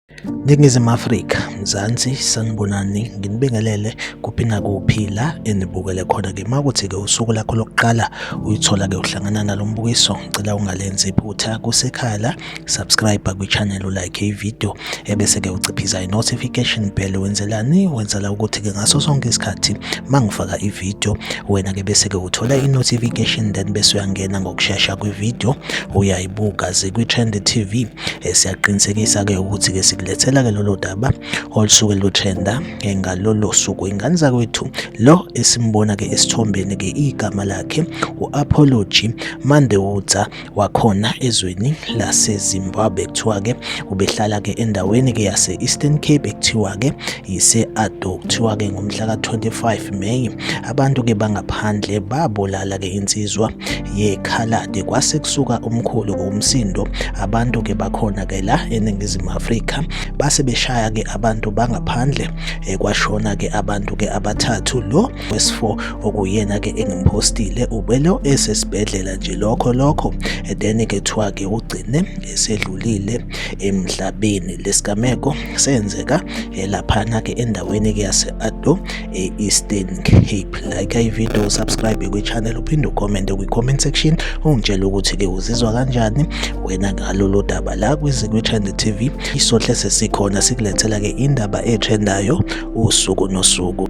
Ningizimu Afrika, Mzansi, sanibonani, nginibingelele kuphi nakuphi la enibukele khona-ke. Uma kuthi-ke usuku lakho lokuqala uyithola-ke uhlangana nalo mbukiso, ngicela ungalenzi iphutha kusekhaya la, subscribe kwi-channel, ulike i-video, ebese-ke uciphiza i-notification bell. Wenzelani? Wenzela ukuthi-ke ngaso sonke isikhathi uma ngifaka i-video, wena-ke bese-ke uthola i-notification, then bese uyangena ngokushesha kwi-video uyayibuka. Zikwi-Trend TV. Siyaqinisekisa-ke ukuthi-ke sikulethela-ke lolo daba olusuke lutrenda ngalolo suku. Ingane zakwethu, lo esimbona-ke esithombeni-ke igama lakhe u-Apology Mandeudza wakhona ezweni laseZimbabwe. Kuthiwa-ke ubehlala-ke endaweni-ke yase-Eastern Cape ekuthiwa-ke yise-Ado. Kuthiwa-ke ngomhla ka-25 May abantu-ke bangaphandle babulala-ke insizwa yekhaladi, kwase kusuka umkhulu umsindo. Abantu ke bakhona ke la eNingizimu Afrika base beshaya ke abantu bangaphandle, kwashona ke abantu ke abathathu. Lo wesi-4 okuyena ke engimphostile ubelo esesibhedlela nje lokho then ke kuthiwa ke ugcine esedlulile emhlabeni. Lesigameko senzeka laphana ke endaweni ke yase-Ado e-Eastern Cape. Like i-video, subscribe kwi-channel, uphinde ucommente kwi-comment section ungitshele ukuthi-ke uzizwa kanjani wena ngalolu daba la kwi-Trend TV. Isohle sesikhona sikulethela-ke indaba etrendayo usuku nosuku.